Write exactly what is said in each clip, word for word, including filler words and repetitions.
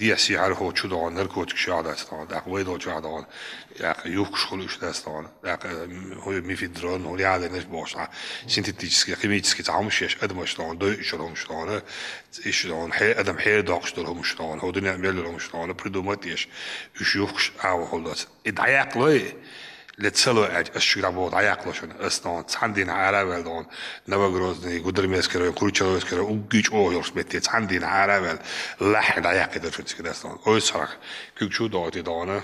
Дехьа-сехьара хӀокху чу догӀун наркотикаш йохь дац догӀун, тӀаккха вай долчохь догӀун, тӀаккха юхкуш хуьлуш дац догӀун, тӀаккха, м, хӀу мефедрон, хӀу яа дерш бохуш, синтетический, химический цхьа хӀумаш еш, адамаш догӀун, дойуш йолу хӀумаш догӀун, иш догӀун, хье-, адам хьерадоккхуш долу хӀумаш догӀун, хӀу дуьнен мел йолу хӀумаш догӀун, придумать еш, уьш юхкуш агӀо хуьлу дац. И дӀаяккхалой, ле ца ло аьлча, ас шуьга дӀабоху, дӀаяккхало шуна. Ас догӀун цхьана дийнахь ара а ваьлла догӀун, Новогрозный, Гудермесский район, Кручалойский район, угги чӀогӀа йолуш метте цхьана дийнахь ара а ваьлла, лаьхьа дӀаяккхийтар шуна цига дац догӀун. Ойсхьарах куьг чу а догӀуьйтий догӀун,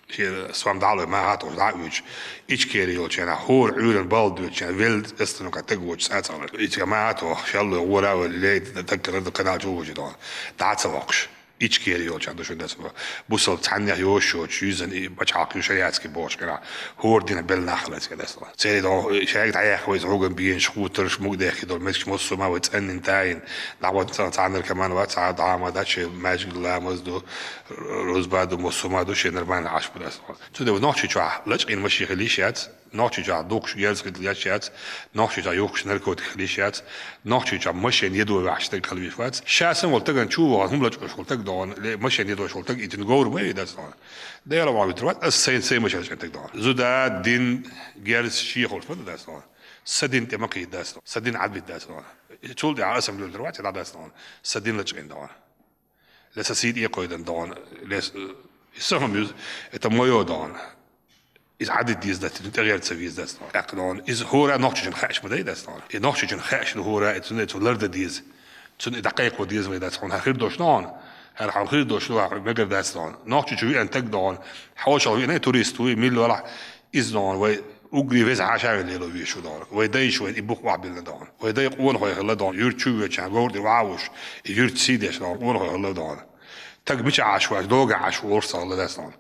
шен сом дӀа а лой, маха а тохуш дӀа а оьцуш, Ичкери йолчу хенахь, хӀора Ӏуьйранна балла доьдучу хенахь, велла эстано кхаъ таг воцуш цӀа а ца гӀар. Ицкъа маха а тохуш, шел лой, гӀора а ваьлла, лей, дагканара ду канал чу а вожий догӀун. ДӀа а ца воккхуш. Ичкери йолчохь ду шуна дац. Бусалба цхьаннех йош йоцуш, юьззина и пачхьалкх ю шариатский бохуш кхерахь, хӀора дийнахь белла нах хилла цига дац догӀун. Церан догӀун шайга дӀаяьккха вайца гӀугам бийна, хутарш мугдехкий долу меттигаш массо а ма вай цӀанйина, таийна. ДӀагӀо цхьа, цхьа наркоман вац, цхьа дӀа а ма дац, шен маьждиг ламаз ду, рузба ду, массо а ма ду, шен нормально Ӏаш бу дац догӀун. Цундела Нохчийчохь лачкъийна машен хила йиш яц, Нохчийчохь дукхуш герз хила йиш яц, Нохчийчохь юхкуш наркотик хила йиш яц, Нохчийчохь машен едо ваьхьаш стаг хила веш вац. Ша санна волу стагана чу а вахана, хӀума лачкъош волу стаг догӀун, ле, машен едош волу стаг, и цуьнан говр ма ве дац догӀун. Делахь вахана вуьтур вац, ас сайн, сайн машен лачкъийна стаг догӀун. Зуда, дин, герз, шен хуьлуш ма ду дац догӀун. Сан дин тӀе ма кхийда дац догӀун. Сан дин Ӏадбита дац догӀун. Цул тӀаьхьа ас-м луьлур вац, и дӀа дац догӀун. Сан дин лачкъийна догӀун. Ле, сан сий тӀе а кхойдан догӀун, ле, с-, и сан хӀума ю, это моё догӀун. Иза Ӏадита деза дац, иза тӀегӀерта ца веза дац догӀун. ТӀаккха догӀун, иза хӀора нохчочунна хаьаш ма дай дац догӀун. И нохчочунна хаьаш ду хӀора, и цунна, цунна лардан деза. Цунна и дӀакхайкхо деза вай дац хьуна. ХӀара хир долуш догӀун, хӀара хьуна хир долуш ду, хьуна мегар дац догӀун. Нохчочу веана стаг догӀун, хьошалгӀа веана, турист вуй, милла валахь, иза догӀун, вай уггаре веза хьаша а веана лело везаш ву догӀун. Вай дайша вайна и бух охьабиллина догӀун. Вай дай къонахой хилла догӀун. Юьрта чу а воьдучохь, говр тӀе вахьа а вуш, и юьрта сий деш догӀун, къонахой хилла догӀун. Стаг мичахь Ӏаш вац, догахь Ӏаш ву олуш ца хилла дац догӀун.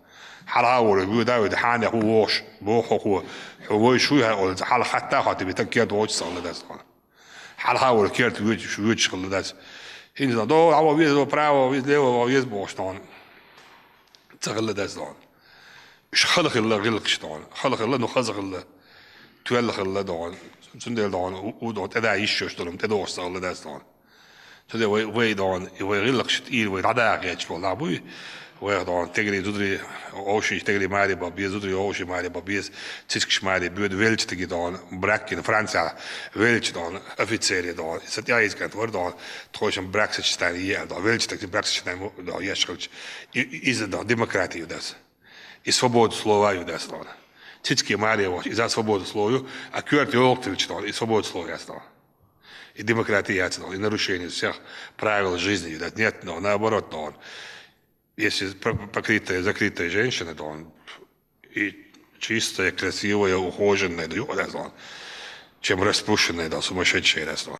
Хьалха а вара, вуьйда а вуьйда, хьанех ву вохуш, боху хӀокхо, хьо вой шуй хьан олуш, хьалха хатта а хоттий, стаг керта воцуш ца хилла дац догӀун. Хьалха а вара керта воьдуш, воьдуш хилла дац. ХӀинца догӀу, дӀа ван веза, право веза, лево ван веза бохуш догӀун. Ца хилла дац догӀун. Уьш хала хилла гӀиллакхаш догӀун. Хала хилла, ну, хаза хилла. Тоьлла хилла догӀун. Цундела догӀун, у, у догӀун, тӀеда йиш йолуш долу, тӀедогӀуш ца хилла дац догӀун. Цундела вай, вай догӀун, и вай гӀиллакхаш тӀера вай дӀадаха гӀерташ болу нах буй. Вайх догӀун, тегри, зударий, овший, тегри маре бан беза, зударий, овший маре бан беза, цицкаш маре боьду, веллачу стаге догӀун, брак йина Францехь, веллачу догӀун, офицере догӀун, и сан тӀаьхьа иза кӀант вара догӀун, тхойшинна брак сочетание е аьлла догӀун, веллачу стаг брак сочетание мо-, догӀун, еш хилча. И, и, иза догӀун, демократи ю дац. И свобода слова ю дац догӀун. Цицке маре вахча, иза свобода слова ю, а коьрта йогӀу хилча догӀун, и свобода слова яц догӀун. И демократи яц догӀун, и нарушение всех правил жизни ю дац. Нет, но наоборот догӀун. Если про-, покрытая, закрытая женщина догӀун, и чистая, красивая, ухоженная, да юкъа дац догӀун, чем распущенная, да, сумасшедшая дац догӀун.